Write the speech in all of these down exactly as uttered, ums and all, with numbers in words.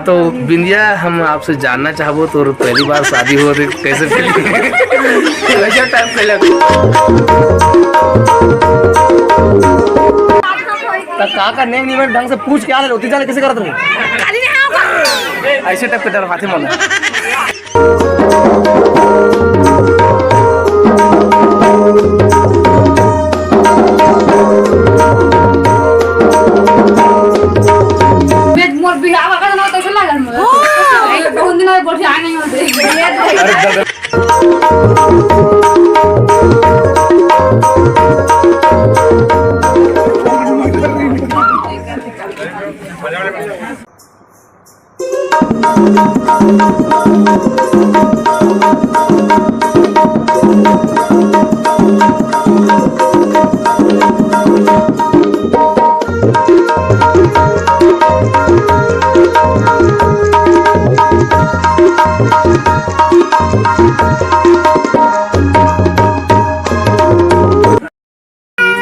तो बिंदिया, हम आपसे जानना चाहबो, तोर पहली बार शादी होत हे, कैसे फीलिंग? कैसे टाइप कर लगा? त का का नेम निमन ढंग से पूछ के आ ले, ओती जाले कैसे करत रहे? ऐसे टाइप के डरवाथे मन। मैं मोर बिहाव का ना, कैसे लागल मोर? हाँ। बहुत दिन हो गए, गोठिया नहीं होते। अरे,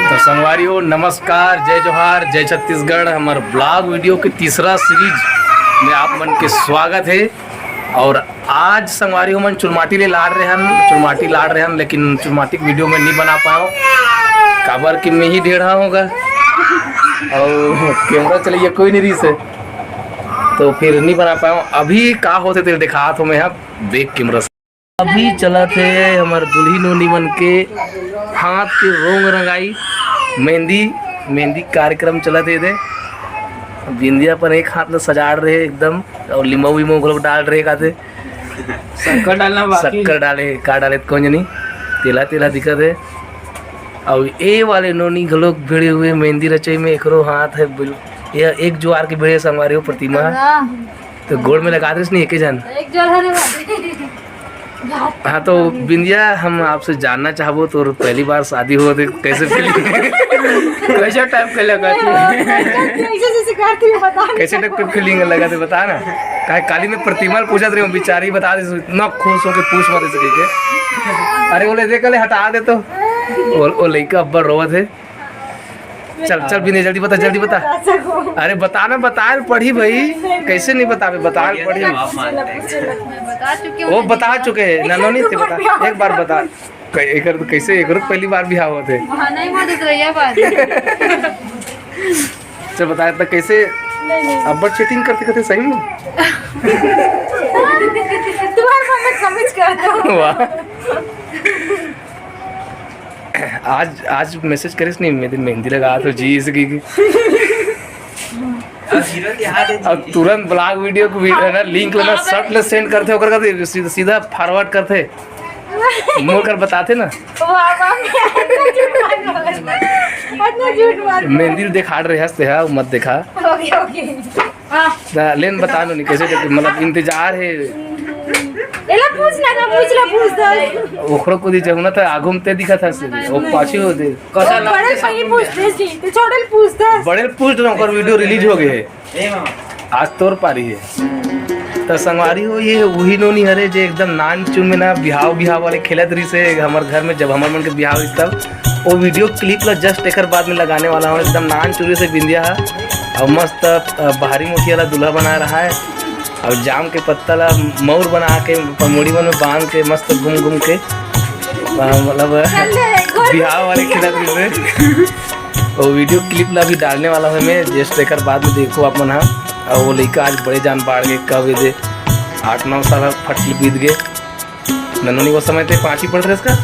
तो संगवारी हो, नमस्कार, जय जोहार, जय छत्तीसगढ़। हमर ब्लॉग वीडियो के तीसरा सीरीज में आप मन के स्वागत हे। और आज संगवारी हो, मन चुरमाटी ले लाड़ रेहन, चुरमाटी लाड़ रेहन, लेकिन चुरमाटी के वीडियो में नहीं बना पायो, काबर कि मैं ही ढेढ़ा होगा और कैमरा चलइया कोई नहीं रहिस हे, तो फिर नहीं बना पायो। अभी का होथे तेला दिखात हो मैं, यहाँ देख कैमरा से। अभी चलत हे हमर दुल्ही नोनी मन के हाथ के रोंग रंगाई, मेहंदी, मेहंदी कार्यक्रम चलत हे दे। बिंदिया अपन एक हाथ ल सजाड़ रहे एकदम, और लिमऊ विमऊ घलोक डाल रहे काते। शक्कर डालना बाकी। शक्कर डाले, का डाले त कोन जनी, तेला तेला दिखत हे। और ए वाले नोनी घलोक भिड़े हुए मेहंदी रचई में, एकरो हाथ हे बिल-, ये एक जुआर के भिड़े संगवारी हो प्रतिमा। तो गोड़ में लगा देस नहीं एके झन। एक जोर हरे बाप। हाँ, तो बिंदिया, हम आपसे जानना चाहबो, तोर पहली बार शादी होत हे, कैसे फीलिंग? कैसे टाइप के लगा थी? कैसे, जैसे करती है, बता नहीं कैसे टाइप के फीलिंग लगा थे, बता ना। काहे काली मैं प्रतिमा ल पूछत रहे हूँ, बेचारी बता दे, इतना खुश होके पूछ मत सके के। अरे बोले, देख ले, हटा दे तो। वो, वो लइका अब्बड़ रोवत हे। चल, चल, बिंदिया, जल्दी बता, जल्दी बता। बता सको। अरे, बता ना, बता, पढ़ी भाई। कैसे नहीं बतावे, बता, पढ़ी। मैं बता चुकी हूँ, वो बता चुके हैं, एक ननोनी से बता, एक बार बता। कै-, एकर तो कैसे, एकर तो पहली बार बिहाव होत हे। हाँ, नहीं, वो दूसरा, ये बात। चल, बता, तो कैसे नहीं, नहीं। अब्बड़ चीटिंग करते करते सही में? तुम्हारे मम्मी समझ कर दो। वाह। आज, आज मैसेज करिस नहीं, मेरी मेहंदी लगा तो जी, इसे की, की। अब तुरंत ब्लॉग वीडियो को वी-, है ना, लिंक लेना, शर्ट ले सेंड करते, ओकर करते, सीधा, सीधा फॉरवर्ड करते। मोर कर बताते ना। वाह, वाह, इतना झूठ मार रहा है। इतना झूठ मार रहा है। मेहंदी दिखा रहे हंसते हैं, मत दिखा। ओके, ओके। हाँ। ना, लेन बता लो नहीं कैसे करके, मतलब इंतजार है। एला पूछ ना, ना पूछ ला, पूछ दे। ओखरो को दी जमुना था, आगू में ते दिखा था से, वो पाछे हो दे। वो बड़े पहले पूछ दे जी, तो छोटे पूछ दे। बड़े पूछ दो, ओकर वीडियो रिलीज हो गए है। आज तोर पारी है। तो संगवारी हो, ये वही नोनी हरे जे एकदम नान चुन में ना बिहाव बिहाव वाले खेलत रही से हमर घर में, जब हमर मन के बिहाव रही तब। वो वीडियो क्लिप ला जस्ट एकर बाद में लगाने वाला हूँ। एकदम नान चुरी से बिंदिया है और मस्त, अ, भारी मोटी वाला दूल्हा बना रहा है और जाम के पत्ता ला मौर बना के मुड़ी मन में बांध के मस्त घूम घूम के, अ, मतलब बिहाव वाले खेलत रही से। वो वीडियो क्लिप ला भी डालने वाला हूँ मैं, जस्ट एकर बाद में देखो आप मन हा। और वो लइका आज बड़े जान बाढ़ गए, कब ये दे आठ नौ साल फट बीत गए। ननोनी वो समय ते पाँचवीं पढ़त रहे इसका,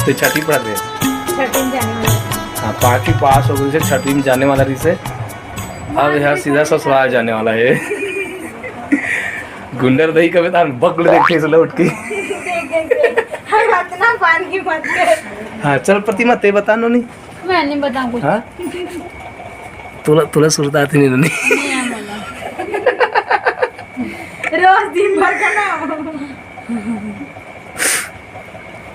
ते छठी पढ़त रहे। छठी में जाने वाला। हाँ, पाँचवीं पास हो गई से छठी में जाने वाला रही से। अब यहाँ सीधा ससुराल जाने वाला है। गुंडर दही कभी तान बकल देखते से लौट के। देख, देख, देख। हम इतना पानी मत कर। हाँ, चल प्रतिमा, ते बता नोनी। मैं नहीं बताऊँ कुछ। हाँ? तुला, तुला सुरता आती नहीं नोनी। नहीं आया मला। रोज दिन भर का ना।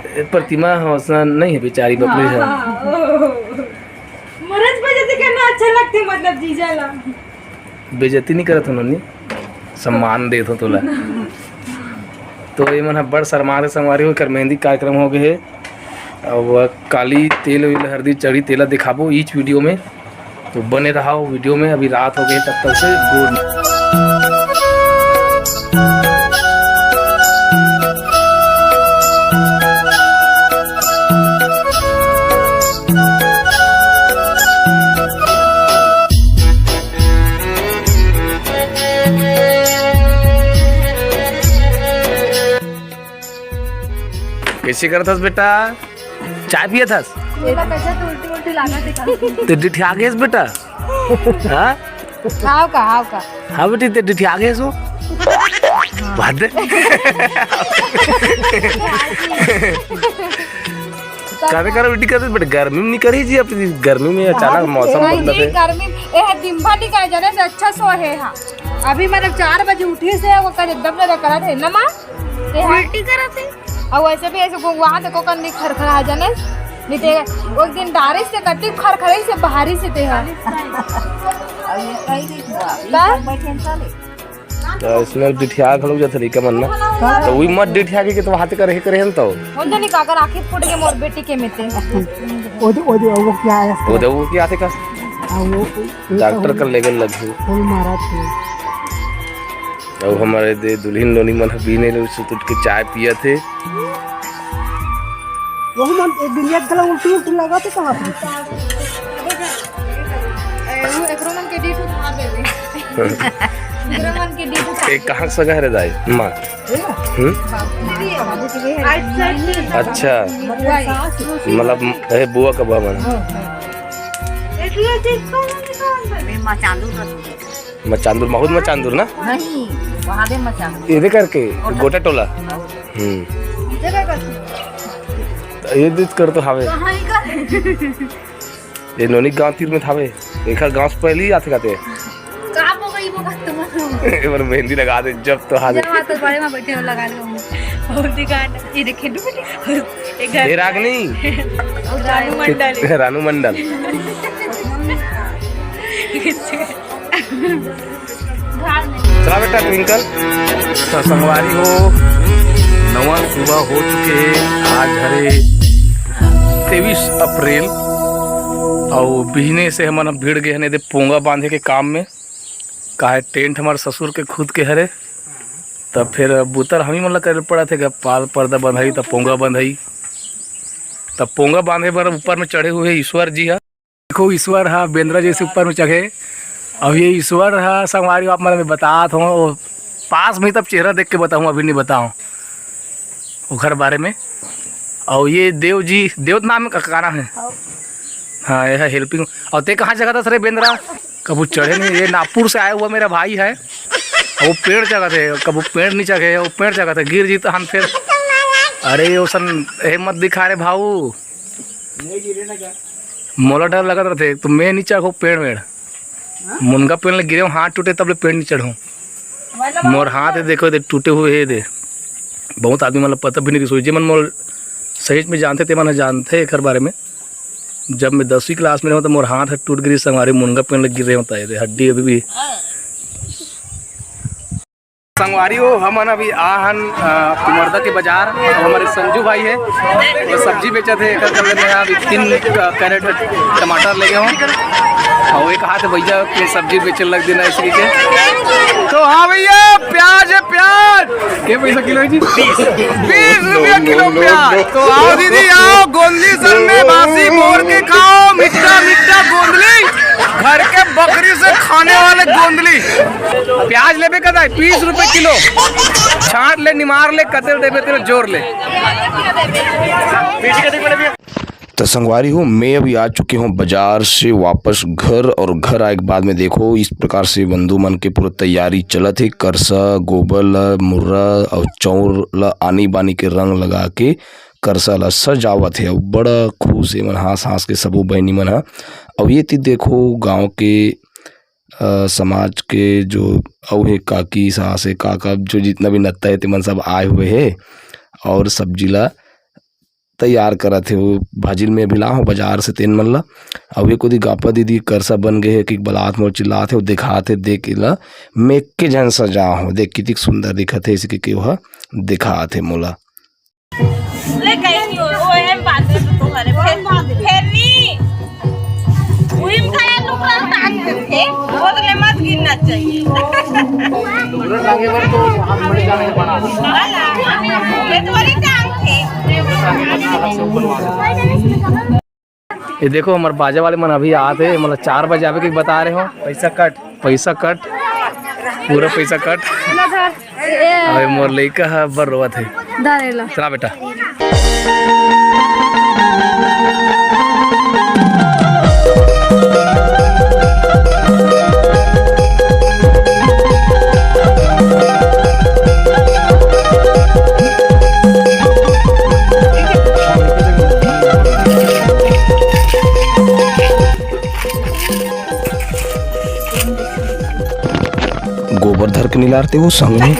ए, प्रतिमा हौसला नहीं है बेचारी, बकरी है। हाँ, ओ। मरद बेइज्जती करना अच्छा लगते, मतलब जीजा ला। बेइज्जती नहीं करत हो नोनी, सम्मान देत हो तोला। तो ये मन ह बड़ शर्मा के संगवारी हो, कर मेहंदी कार्यक्रम हो गए है। अब काली तेल वेल हरदी चढ़ी, तेला दिखाबो इच वीडियो में, तो बने रहा वीडियो में। अभी रात हो गई, तब तक से गुड। कइसे करत हस बेटा? चाय पियत हस? तेला कइसे तो उल्टी उल्टी लागत हे का? ते डिठिया गेस बेटा? हाँ? हाव का, हाव का? हाँ बेटी, ते डिठिया गेस हो? बात दे। काहे कर उल्टी करत बेटा? गर्मी में नहीं करी जी, अब गर्मी में अचानक मौसम नहीं, बदलत हे। गर्मी, ए दिन भर नहीं करे, जाने से अच्छा सो हे हा। अभी मतलब चार बजे उठी से वो कर एकदम ज्यादा करत हे ना माँ? ये हा। उल्टी करत हे। अउ वैसे भी ऐसे को वहाँ देखो कन्नी खरखरा जाने। नहीं ते वो एक दिन डारिस ते कति खरखराइस ते बाहरी से ते हा। अब ये कहीं नहीं हुआ। ये का? सब बैठे हैं साले। त इसने डिठिया घलो जाथे लइका मन ना। त उही मत डिठिया के, के तो हाथे करे, करे हन तो। हो जानी का अगर आँखी फूट के मोर बेटी के में ते। ओदे, ओदे, वो क्या है? ओदे, वो क्या थे का? हाँ, वो, वो डॉक्टर कर लेगल लगही। फूल मारा थे। अउ हमर दे दुल्हिन नोनी मन ह बिहने ले सुत उठ के चाय पियत हे। वही मन एक दिन एक गला उल्टी उल्टी लगा तो कहाँ पर? ए, वो एकरो मन के डीठ उठा देले। एकरो मन के डीठ उठा ए, कहाँ के सगा हरे दाई? माँ? हम्म? अच्छा। मतलब, ए, बुआ का बुआ मन। मैं मचांदू का मचांदुर, महूद मचांदुर ना? नहीं, वहाँ दे मचांदुर। एदे करके, गोटा टोला। हम्म। त ये दित कर तो हावे। कहाँ ही का? ये नोनी गांव तीर में थावे। एखर गांव से पहले ही आथे खाते। का हो गई वो बात तुम्हारा? एक बार मेहंदी लगा दे, जब तो हावे। जब तो बड़े में बैठे हो, लगा लो। बहुत ही गांड। ये देखे, डुबे। एक घर ये रागनी। रानू मंडल। रानू मंडल। चला बेटा ट्विंकल। त संगवारी हो, नवा सुबह हो चुके हे। आज हरे तेईस अप्रैल, अउ बिहने से हमन अब भिड़ गे हन एदे पोंगा बांधे के काम में। काहे टेंट हमर ससुर के खुद के हरे, त फेर बुता ल हमी मन ला करे पड़त हे, पाल पर्दा बंधई, त पोंगा बंधई, त पोंगा बांधे बर ऊपर में चढ़े हुए ईश्वर जी ह। देखो, ईश्वर ह बेंदरा जैसे ऊपर में चघे। अब ये ईश्वर ह संगवारी, आप मन में बतात हों, वो पास में, तब चेहरा देख के बताऊँ, अभी नहीं बताऊँ ओखर बारे में। और ये देव जी, देव नाम का, का नाम है? हाँ, ये है हेल्पिंग। और ते कहाँ जगह था रे बेंदरा? कभू चढ़े नहीं। ये नागपुर से आया हुआ मेरा भाई है, वो पेड़ चघत हे, कभू पेड़ नहीं चघे, वो पेड़ चघत हे, गिर जी त हम फिर। अरे, ओसन हिम्मत दिखा रे भाऊ। मोला डर लगत रथे, तो मैं नहीं चढ़ो पेड़ वेड़। मुनगा पेड़ ले गिरे, हाथ टूटे, तब ले पेड़ नहीं चढ़ो। मोर हाथ हे, देखो, दे टूटे हुए हे, दे। बहुत आदमी मतलब पता भी नहीं रिसोई, जे मन मोर सही में जानथे, ते मन ह जानथे एकर बारे में। जब मैं दसवीं क्लास में रहूँ, तो मोर हाथ ह टूट गिरी, संगवारी, मुनगा पेड़ ले गिरे होता है, दे हड्डी अभी भी। संगवारी हो, हमन अभी आ हन, अ, कुमरदा के बाजार। अउ हमर संजू भाई हे, वो सब्जी बेचत हे। एकर कर ले मैं अभी तीन क-, कैरेट टमाटर ले गे हों। अउ एक हाथ भैया के सब्जी बेचे लग देना इसी के। तो हाँ भैया, प्याज हे, प्याज। के पैसा किलो हे जी? बीस। बीस रुपया किलो प्याज। तो आओ दीदी, आओ, गोंदली सन में बासी भोर के खाओ, मीठा मीठा गोंदली, घर के बकरी से खाने वाले गोंदली। प्याज लेबे का दाई, बीस रुपए किलो। छांट ले, निमार ले, कते ल देबे, तेला जोर ले। त संगवारी हो, मैं अभी आ चुके हों बाजार से वापस घर, अउ घर आए के बाद में देखो, इस प्रकार से बंधु मन के पूरा तैयारी चलत हे। करसा, गोबर ल, मुर्रा अउ चौर ल आनी बानी के रंग लगा के करसा ल सजावत हे, अउ बड़ा खुश हे मन, हाँस हाँस के सबो बहिनी मन ह। अउ ये तीर देखो, गाँव के अ, समाज के जो अउ हे काकी, सास हे, काका, जो जितना भी नत्ता हे, तेमन सब आए हुए हे अउ सब्जी ला तैयार करत हे। वो भाजिल में अभी ला हों बाजार से तेन मन ला। अउ ये कोती गापा दीदी करसा बन गे हे कि बलात मोर चिल्लात हे, वो दिखात हे, देख इला, मैं के झन सजा हों, देख कितिक सुंदर दिखत हे, इसी के, के ओहा दिखात हे मोला। ले कहीं नहीं हो, वो है बात है तो तुम्हारे फेर, फेर नहीं। उही में खाया टुकड़ा उतार देते, वो तो ले मत गिनना चाहिए। ये तो वही टांग थे। ये देखो, हमर बाजा वाले मन अभी आत हे, मतलब चार बजे आवे के बता रहे हो। पैसा कट। पैसा कट, पूरा पैसा कट। अबे मोर लइका ह बर रोवत हे। चला बेटा। गोबर धर के निलारते वो संग में।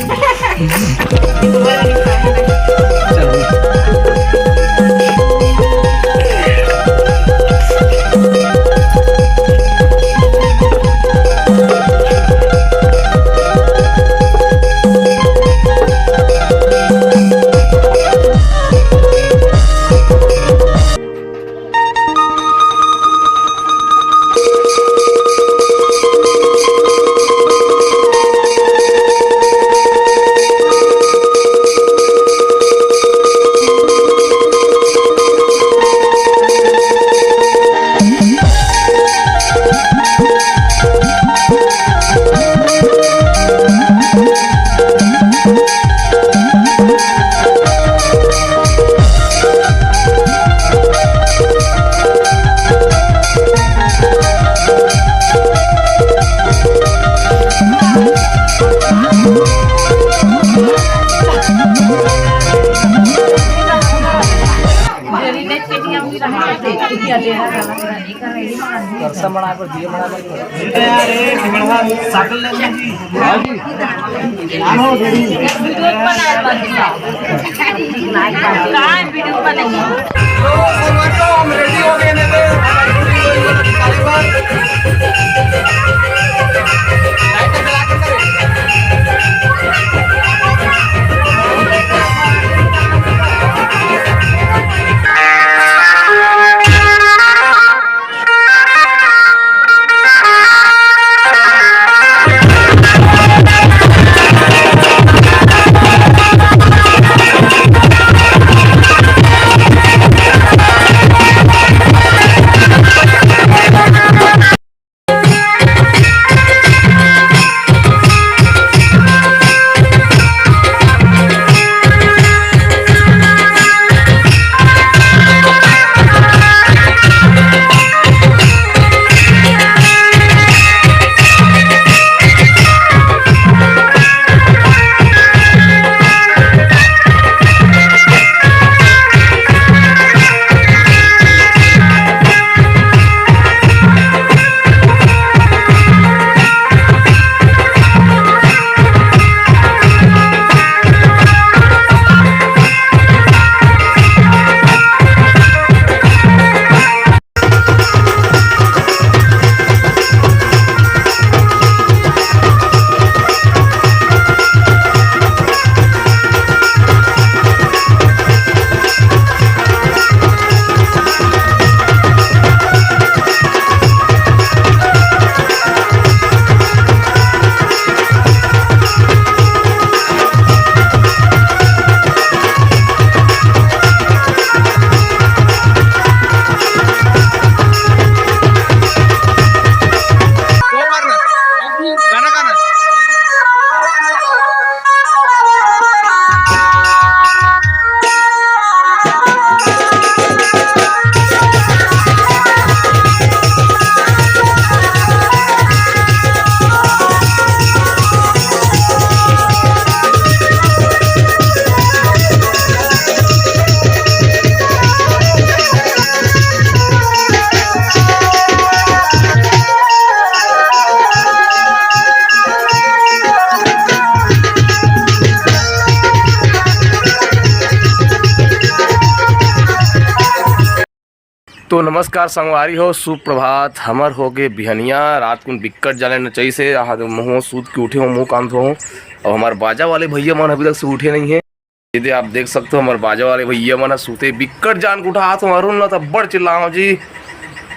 तो नमस्कार संगवारी हो, सुप्रभात। हमर हो गे बिहनिया, रात कुन बिक्कट जाले नचई से, आहा, मुँह सूत के उठे हो, मुँह कान धो हो। अब हमार बाजा वाले भैया मन अभी तक से उठे नहीं है। ये दे आप देख सकते हो, हमार बाजा वाले भैया मन ह सूते बिक्कट जान के उठात हो। अरुण ला तो बड़ चिल्लाओ जी,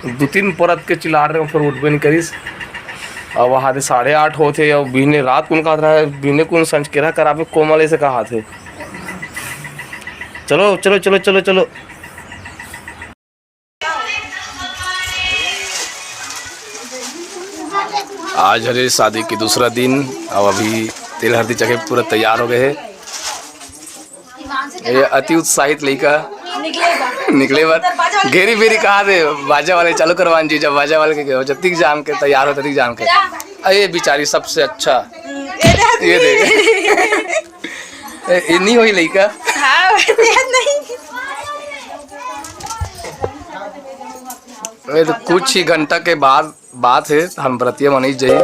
दू तीन परत के चिल्ला रहे हो, फिर उठबे नहीं करिस। अब वहाँ दे साढ़े आठ होत हे, अब बिहने रात कुन का रहा है, बिहने कुन संचकेरा कराबे कोमल ऐसे कहा थे। चलो, चलो, चलो, चलो, चलो। आज हरे शादी के दूसरा दिन, अब अभी तेल हरदी चढ़े पूरा तैयार हो गए हे। ये अति उत्साहित लइका, निकले बर। घेरी बेरी कहा दे, बाजा वाले चालू करवान जी, जब बाजा वाले के गए, जब तक जाम के तैयार हो, तब तक जाम के। अरे बेचारी सबसे अच्छा। ये दे। ए, ये नहीं होई लइका। हाँ, नहीं। ये तो कुछ ही घंटा के बाद बात है, हम बरतिया मनई जाई।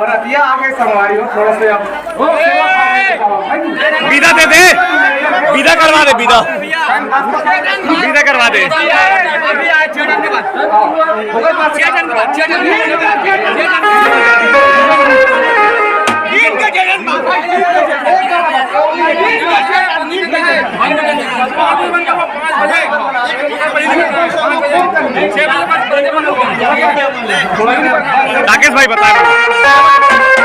बरतिया आगे संगवारी हो, थोड़ा सा अब विदा दे दे, विदा करवा दे, विदा, विदा करवा दे। राकेश भाई बता रहे।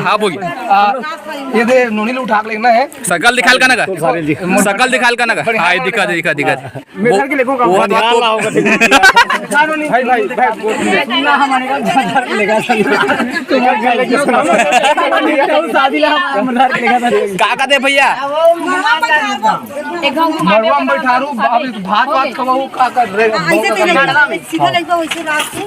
हाँ, बोल। आ, ये दे, नोनी ला उठा के लेना है। सकल दिखाल का ना का? सकल दिखाल का ना का? हाँ, दिखा दे, दिखा, दिखा दे। मैं वो, धर के लेगों का वो, वो, भाई, भाई, भाई, वो ना हमारे का धर के लेगा, तुम्हारे घर लेके शादी ला, हम धर के लेगा। का का दे भैया? एक घाव घुमा दे मड़वा में बैठारू, अब भात वात खवाऊ, का कर रहे हो? ऐसे तेरे सीधा लग जाओ, इसे रात से।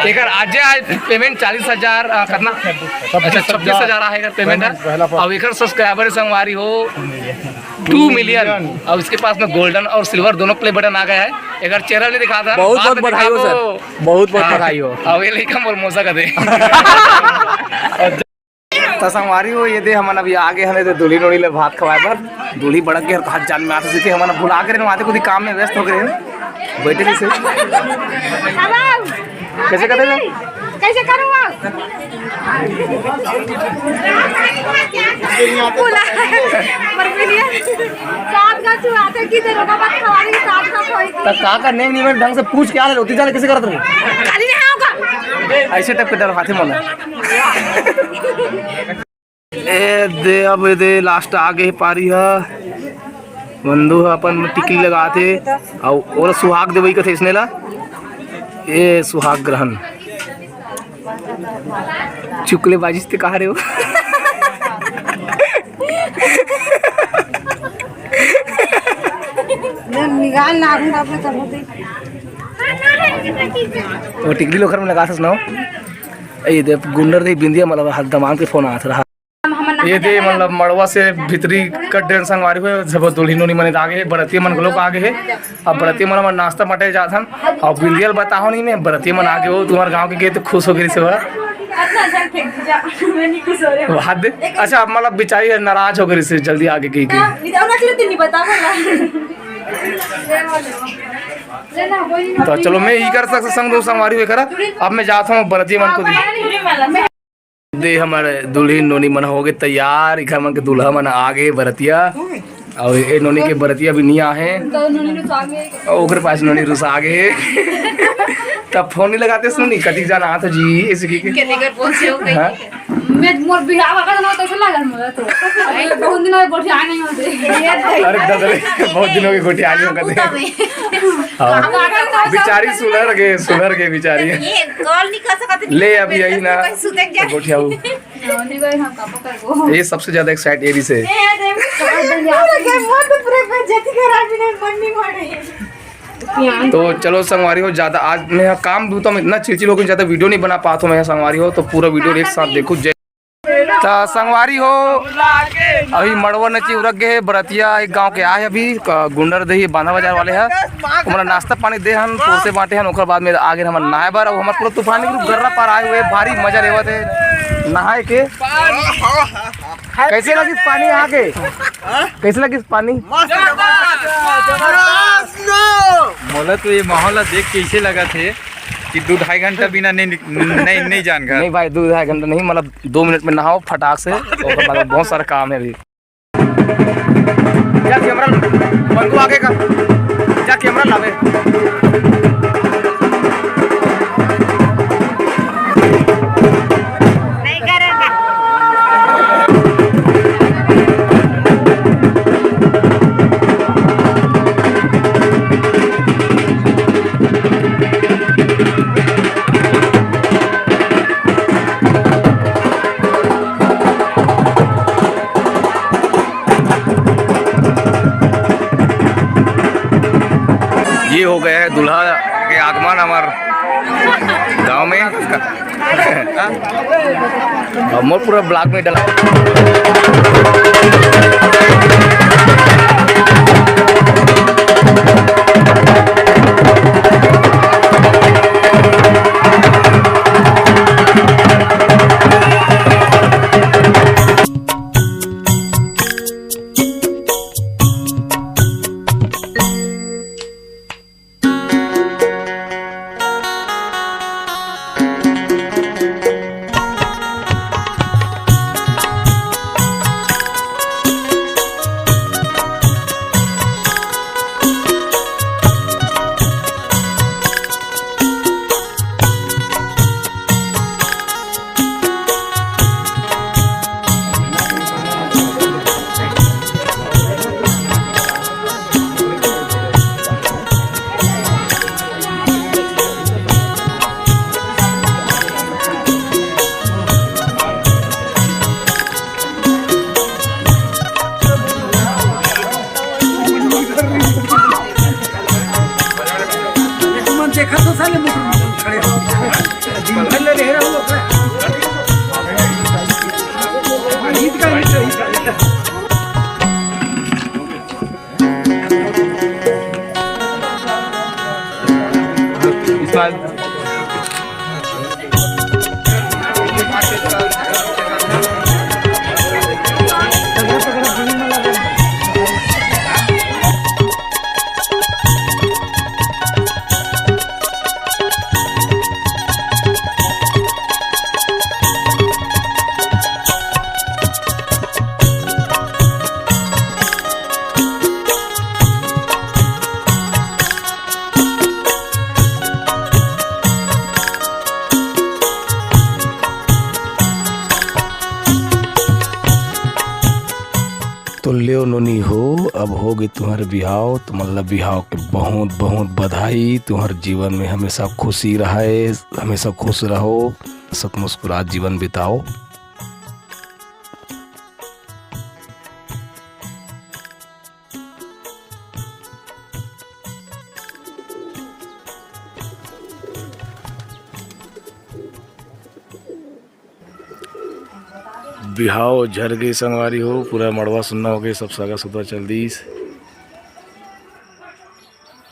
एकर आज, आज पेमेंट चालीस हजार, अ, कितना? अच्छा, छब्बीस हजार आहे एकर पेमेंट ह। अउ एकर सब्सक्राइबर संगवारी हो टू मिलियन, अउ इसके पास में गोल्डन अउ सिल्वर दोनों प्ले बटन आ गया है। एकर चेहरा नहीं दिखाता, बहुत बहुत बधाई हो सर, बहुत बहुत बधाई हो। अउ ये लइका मोर मौसा का दे। त संगवारी हो, ये दे हमन अभी आगे हन, ये दे दूल्ही नोनी ले भात खवाए बर। दूल्ही बड़क के हाथ जान में आते सीखे हमन भुला के रहन, आते कुछ काम में व्यस्त हो गए हैं, बैठे नहीं से। कैसे कहते हैं? कैसे करूँ? बोला, पर मिलिए। सात का चुराते की देर होगा, बस हमारी सात का कोई। त का का नेम निमन ढंग से पूछ के आ ले, ओती जाने कैसे करत रहे? खाली नहीं होगा। ऐसे टाइप के डर हाथे मोला। ए दे, अब ए दे, लास्ट आ गे पारी ह। बंधु ह अपन टिकली लगात हे, अउ ओला सुहाग देवई कथे इसने ला। ए सुहाग ग्रहण। चुकले बाजिस ते कहा रे हो? निकाल ना, अभी तब तब होते। वो टिकली लोखर में लगा सस ना हो। ए दे, गुंडर दे बिंदिया, मतलब, हर दमांद के फोन आत रहा। ये दे, मतलब, मड़वा से भीतरी कट डरेन संगवारी हो, जब दुल्हिन नोनी मने आगे हे, बरतिया मन घलोक आगे हे। अब बरतिया मन, मन नाश्ता बांटे जात हन। अब बिंदिया ल बताहो नहीं मैं, बरतिया मन आगे हो, तुम्हारे गांव के गे तो खुश हो गई से हो। अच्छा, अच्छा, फेंक दीजिए। मैं नहीं खुश हो रही हूँ। हद। अच्छा, अब मतलब, बेचारी है, नाराज हो गई से, जल्दी आगे गई के। हाँ, नहीं, अब ना चलो, तुम नहीं बताओ ना। तो चलो, मैं ही कर सकता संग दो संगवारी हो करा। अब मैं जाता हूँ बरतिया मन को दी। दे हमर दुल्हिन नोनी मन हो गे तैयार, इखर मन के दूल्हा मन आ गे बरतिया, अउ ए नोनी के बरतिया भी नहीं आहे, अउ ओकर पास नोनी रुसा गे। तब फोन नहीं लगाते सुनी, कतिक जाना आत जी, ऐसे की के। केने कर पहुंचे हो गई। हाँ? मैं मोर बिहाव का ना तो लागल मोर तो। अरे बहुत दिन हो गोठिया नहीं होते। अरे दस रे, बहुत दिन हो गए गोठिया नहीं होते। हाँ। बेचारी सुधर गए, सुधर गए बेचारी। ये कॉल नहीं कर सकते। ले अभी यही ना। कहीं सुते क्या? गोठियाऊ। नहीं भाई, हम कब करबो? ये सबसे ज्यादा एक्साइट एरी से। ए, अरे, मैं तो पूरे बेइज्जती करा, बिना मन नहीं माने। तो चलो संगवारी हो, ज्यादा आज मैं यहाँ काम दूता हूँ, इतना चिड़चिड़ हो गई, ज्यादा वीडियो नहीं बना पाता हूँ मैं यहाँ संगवारी हो, तो पूरा वीडियो एक साथ देखो। जय। तो संगवारी हो, अभी मड़वा नची उरक गए है, बरतिया एक गांव के आए अभी, क-, गुंडर देही बांधा बाजार वाले है, ओमन नाश्ता पानी दे हन, पोसे बांटे हन, ओकर बाद में आगे हमन नहाए बर, अउ हमर पूरा तूफानी ग्रुप गर्रा पार आए हुए, भारी मजा लेवत है नहाए के। कैसे लगिस पानी आके? कैसे लगिस पानी? मस्त, जबरदस्त, जबरदस्त। मोला तो ये माहौल ला देख के ऐसे लगा थे कि दो ढाई घंटा बिना नहीं निक-, नहीं, नहीं जान घर। नहीं भाई, दो ढाई घंटा नहीं, मतलब दो मिनट में नहाओ फटाक से, ओकर बाद बहुत सारा काम है अभी। जा कैमरा बंधु आगे का, जा कैमरा लावे। ये हो गया है दूल्हा के आगमन हमार गांव में। अब मोर पूरा ब्लॉग में डला। तो लेव नोनी हो, अब हो गे तुम्हर बिहाव। तुमन ला बिहाव के बहुत बहुत बधाई। तुम्हर जीवन में हमेशा खुशी रहे, हमेशा खुश रहो, हंसत मुस्कुरात जीवन बिताओ। बिहाव झर गे संगवारी हो, पूरा मड़वा सुन्ना हो गे, सब सगा सुधा चल दीस।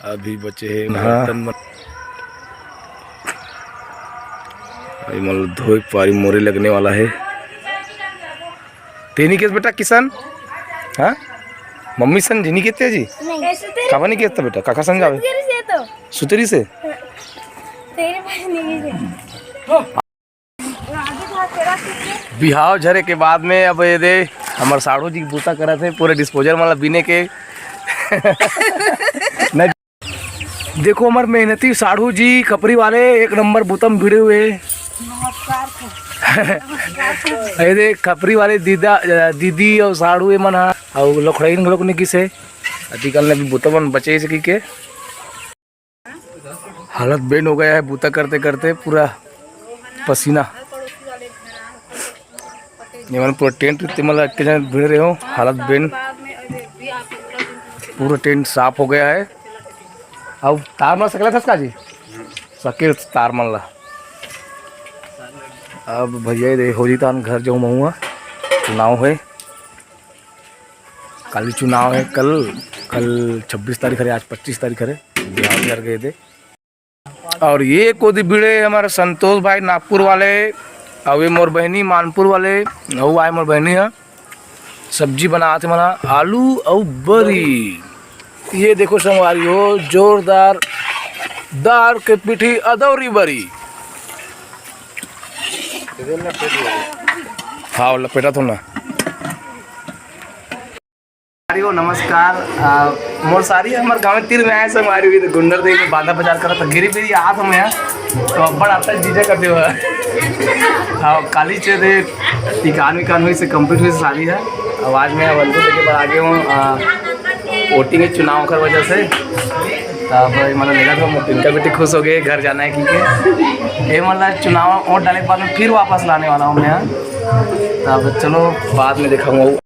अभी बचे हे हाँ। बर्तन मन। अभी मन धोए पारी मोरे लगने वाला है। तेनी के बेटा किशन, हाँ, मम्मी सन जी नहीं कहते जी। नहीं। काबर नहीं कहते बेटा, काका सन जावे। तेरी से तो। सुतरी से। तेरे पास नहीं है। बिहाव झरे के बाद में अब ये दे हमर साढ़ू जी बूता करत हे पूरे डिस्पोजल वाला बीने के। नहीं, देखो हमर मेहनती साढ़ू जी खपरी वाले एक नंबर बूता म भिड़े हुए। ये दे खपरी वाले दीदा, दीदी और साढ़ू ये मन हा, और लोखड़ाइन लोग ने किसे अतिकल ने भी बूता मन बचे से की के। हालत बेन हो गया है बूता करते करते, पूरा पसीना। ये मन पूरा टेंट ते मन अटके जाए भिड़ रहे हो, हालत बेन। पूरा टेंट साफ हो गया है। अब तार मन सकला था का जी, सकेल तार मन ला। अब भैया रे हो जी तान घर जाऊँ महुआ, चुनाव है। काली चुनाव है कल, कल छब्बीस तारीख हरे, आज पच्चीस तारीख हरे, बिहाव झर गए थे। और ये कोदी भिड़े हमारे संतोष भाई नागपुर वाले, और ये मोर बहनी मानपुर वाले, वो आए मोर बहनी है, सब्जी बनात हे मना आलू और बरी। ये देखो संगवारी हो, जोरदार दार के पीठी अदौरी बरी। हाँ, लपेटा थो ना। संगवारी हो, नमस्कार। आ, मोर सारी हमर गाँव तीर में आए संगवारी हुई तो गुंडर देख में बांधा बाजार करत गिरी बिरी आत हम यहाँ तो अब्बड़ आता है जीजा करते हुआ। हाँ, काली चे दे इकान विकान हुई से कंप्लीट हुई से सारी है। अब आज मैं वंदू देखे पर आगे हूँ, आ, वोटिंग है चुनाव कर वजह से। तब मतलब लेगा तो इनका बेटी खुश हो गए, घर जाना है कि के। ये मतलब चुनाव वोट डाले के बाद में फिर वापस लाने वाला हूँ मैं यहाँ। तब चलो बाद में देखा हूँ।